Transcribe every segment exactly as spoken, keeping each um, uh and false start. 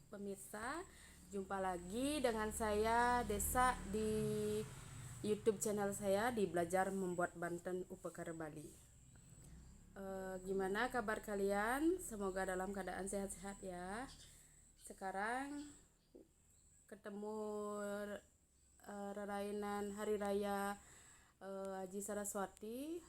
Pemirsa, jumpa lagi dengan saya Desa di YouTube channel saya di Belajar Membuat Banten Upakara Bali. Eh, gimana kabar kalian? Semoga dalam keadaan sehat-sehat ya. Sekarang ketemu eh, rerainan Hari Raya eh, Aji Saraswati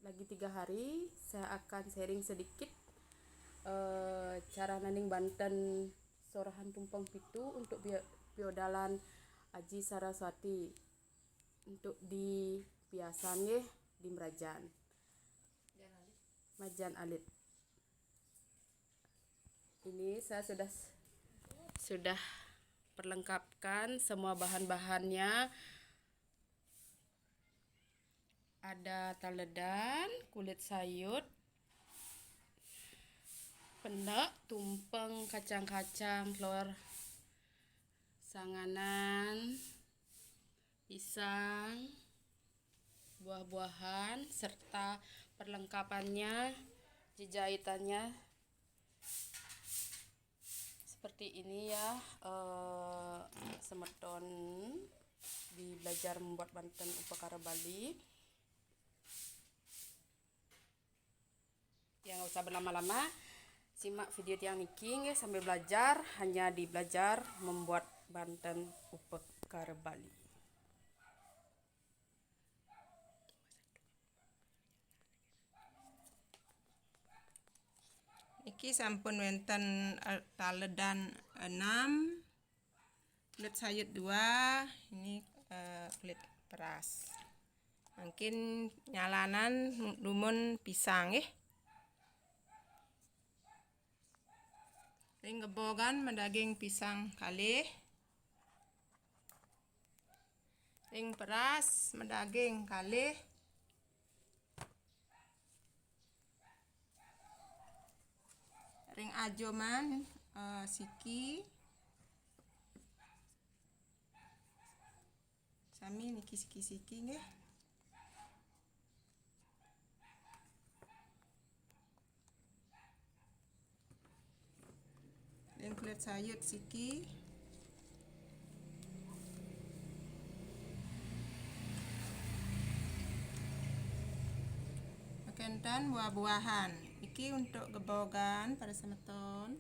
lagi tiga hari. Saya akan sharing sedikit eh, cara nanding banten sorohan tumpeng pitu untuk pio-, piodalan Aji Saraswati untuk di piasan nggih, di merajan. Majan alit. Ini saya sudah sudah perlengkapkan semua bahan-bahannya. Ada taledan, kulit sayur, pendek, tumpeng, kacang-kacang, telur, sanganan, pisang, buah-buahan, serta perlengkapannya, jejahitannya seperti ini ya, eh, semeton di Belajar Membuat Banten Upakara Bali. Ya, nggak usah berlama-lama, simak video tiang niki nggih sambil belajar, hanya di Belajar Membuat Banten Upakara Bali. Niki sampun wenten eh, taledan enam, kulit sayur dua, ini eh, kulit peras. Mungkin nyalanan dumun pisang nggih. Ring gebogan madaging pisang kalih. Ring peras madaging kalih. Ring ajoman eh, siki. Sami niki siki-siki nggih. Ring kulit sayur siki. Makentan buah-buahan. Iki untuk gebogan para semeton.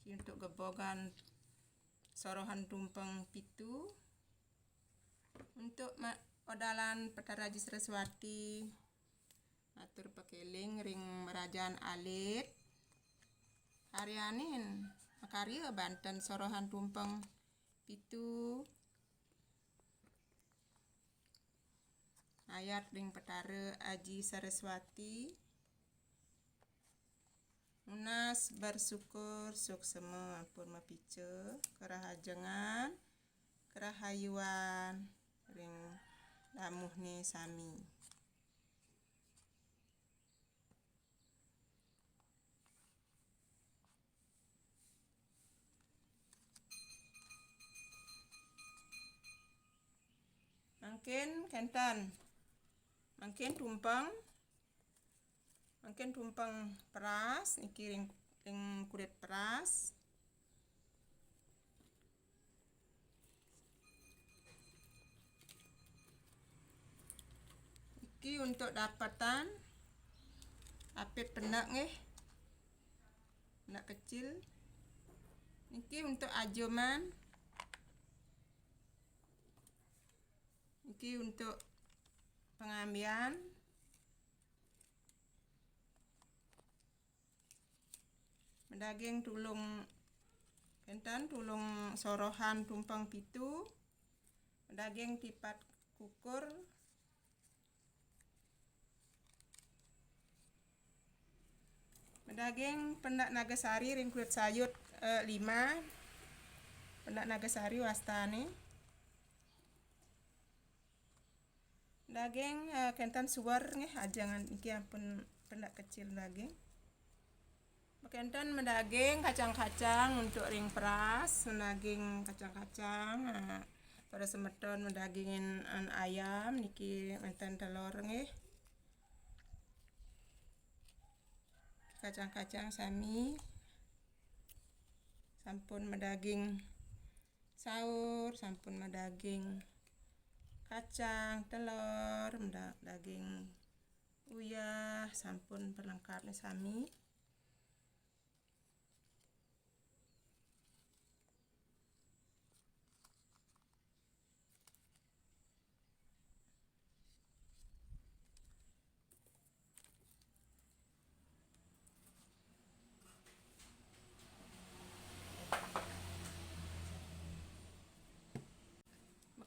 Iki untuk gebogan sorohan tumpeng pitu. Untuk ma-, odalan Petara Aji Saraswati, matur pakeling ring merajaan alit. Karyanin makarya banten sorohan tumpeng pitu. Ayat ring Petara Aji Saraswati. Nunas bersyukur suksema ampun mapica kerahajengan, kerahayuan ring damuhne sami. Mangkin kenten. Mangkin tumpeng. Mangkin tumpeng peras, niki ring, ring kulit peras. Iki untuk dapatan apit pendek nggih. Pendek kecil. Niki untuk ajoman. Niki untuk pengambian. Madaging tulung kenten, tulung sorohan tumpeng pitu. Madaging tipat kukur. Madaging pendak nagasari ring kulit sayur eh, lima. Pendak nagasari wastane. Daging eh, kenten suwer nggih, ajengan iki ampun pendak kecil daging. Kenten madaging kacang-kacang untuk ring peras, madaging kacang-kacang. Eh, para semeton madagingin an ayam niki, kenten telur nggih. Kacang-kacang sami sampun madaging saur, sampun madaging kacang, telur, mada-, daging uyah, sampun pelengkapnya sami.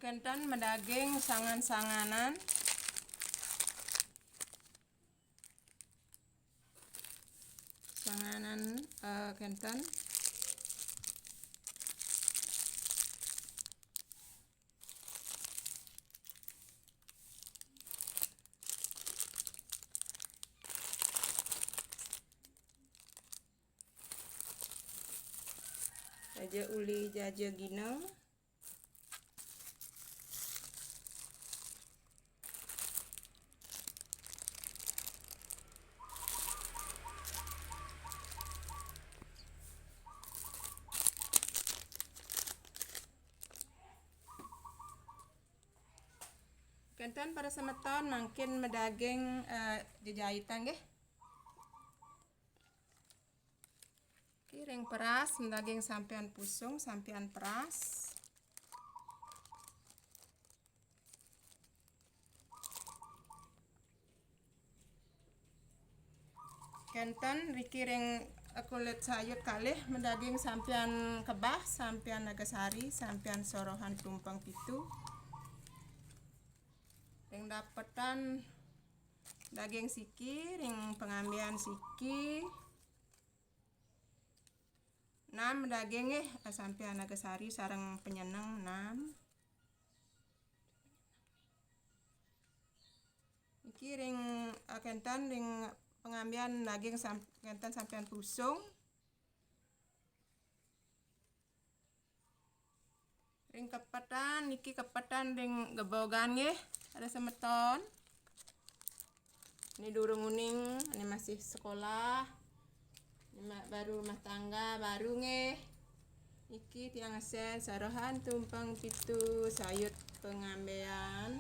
Makénten madaging sangan-sanganan. Sanganan, eh, kénten. Jaja uli, jaja ginel. Kénten para semeton, mangkin madaging, eh, jejaitan nggih. Niki ring peras, madaging sampian pusung, sampian peras. Kénten niki ring, eh, kulit sayur kalih, madaging sampian kebah, sampian nagasari, sampian sorohan tumpeng pitu. Ring dapetan daging siki, ring pangambian siki. Nam daging nggih, sampian nagasari sareng panyeneng nam. Niki ring, eh, kénten ring pangambian daging sam-, kénten sampian pusung. Ring kepetan, niki kepetan ring gebogan nggih, para semeton. Ini durung uning, ini masih sekolah. Ini ma-, baru rumah tangga, baru nggih. Niki tiang asén sorohan tumpeng pitu sayut pangambian.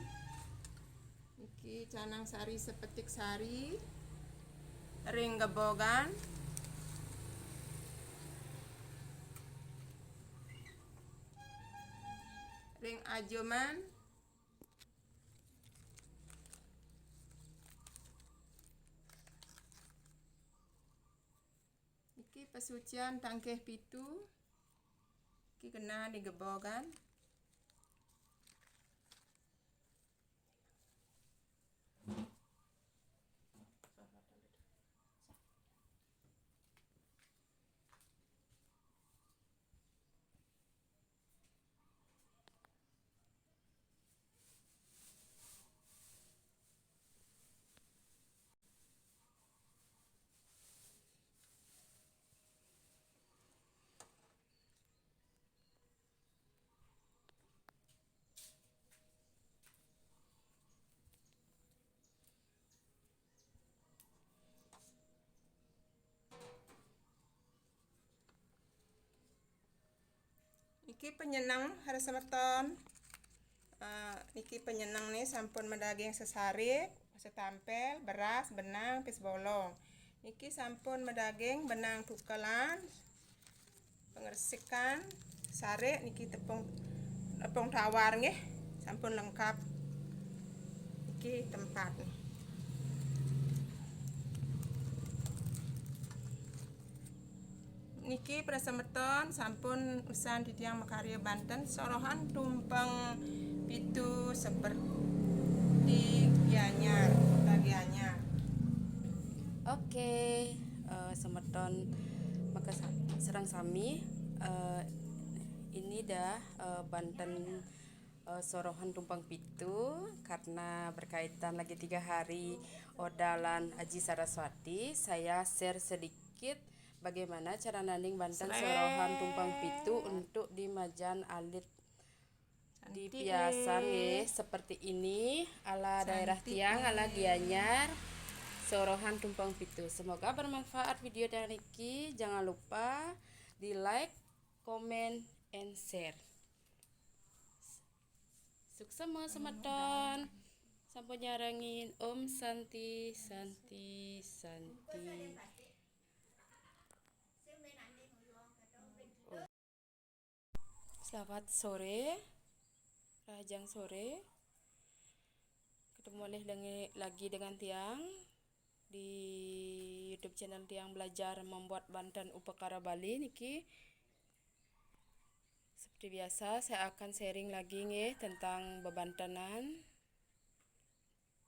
Niki canang sari, sepetik sari, ring gebogan, ring ajuman. Niki pasucian tangkih pitu. Niki kena di gebogan. Niki panyeneng, para semeton. Eh, niki panyeneng nih sampun madaging sesarik, setampel, beras, benang, pis bolong. Niki sampun madaging benang tukelan, pangresikan, sarik, niki tepung, tepung tawar nggih, sampun lengkap. Niki tempat nih. Niki para semeton, sampun usan titiang makarya banten sorohan tumpeng pitu seperti Gianyar, kota Gianyar. Oke, eh, semeton maka sa-, sareng sami, eh, ini dah, eh, banten, eh, sorohan tumpeng pitu, karena berkaitan lagi tiga hari ordalan Aji Saraswati, saya share sedikit bagaimana cara nanding banten sorohan tumpeng pitu untuk di majan alit di piasan nggih, seperti ini, ala daerah tiang, ala Gianyar. Torohan tumpang pitu. Semoga bermanfaat video tiang niki. Jangan lupa di like, comment, and share. Suksema semeton. Sampun nyarengin. Om Santi, Santi, Santi. Selamat sore, rahajeng sore. Ketemu oleh lengi-, lagi dengan tiang di YouTube channel tiang, Belajar Membuat Banten Upakara Bali niki. Seperti biasa, saya akan sharing lagi nggih tentang bebantenan,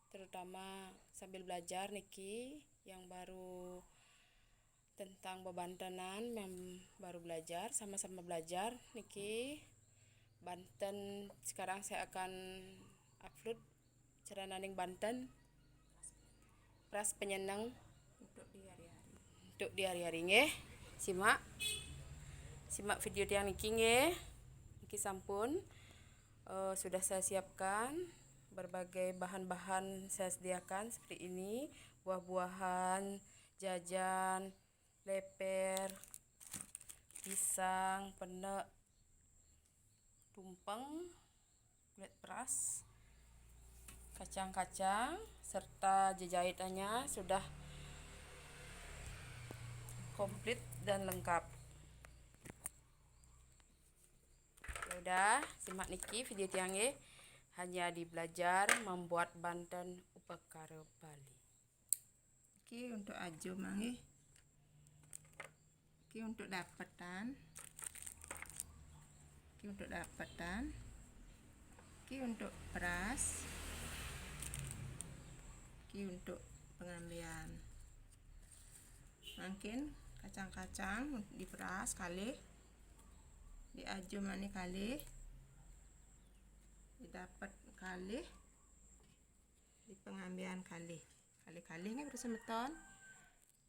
terutama sambil belajar niki, yang baru tentang bebantenan, yang baru belajar, sama-sama belajar niki. Banten, sekarang saya akan upload cara naning banten, peras penyeneng untuk di hari-hari. Untuk di hari-hari nggih. Simak. Simak video tiang niki nggih. Niki sampun, eh, sudah saya siapkan, berbagai bahan-bahan saya sediakan seperti ini, buah-buahan, jajan, leper, pisang, penek, tumpeng, kulit peras, kacang-kacang, serta jejahitannya sudah komplit dan lengkap. Ya udah, simak niki video tiang nggih. Hanya di Belajar Membuat Banten Upakara Bali. Oke, untuk ajo mangke. Oke, untuk dapetan. Oke, untuk dapetan. Oke, untuk peras. Oke, untuk pengambilan. Mangkin kacang-kacang diperas kalih. Di ajo mangke kalih. Didapet kalih. Di pengambilan kalih. Kalih-kalih nggih, para semeton.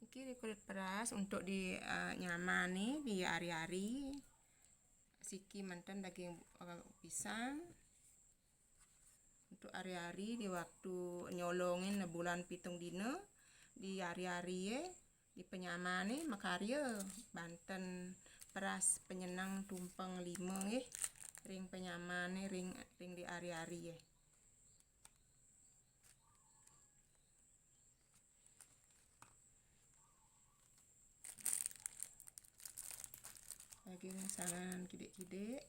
Niki kulit peras untuk di, eh, nyamane di ari-ari. Siki manten daging, eh, pisang. Untuk ari-ari di waktu nyolongin bulan pitung dina, di ari-ari e, di penyamane makarya banten peras penyeneng tumpeng lima nggih. Ring penyamane, ring, ring di ari-ari e. Lagi rengsangan kidik-kidik.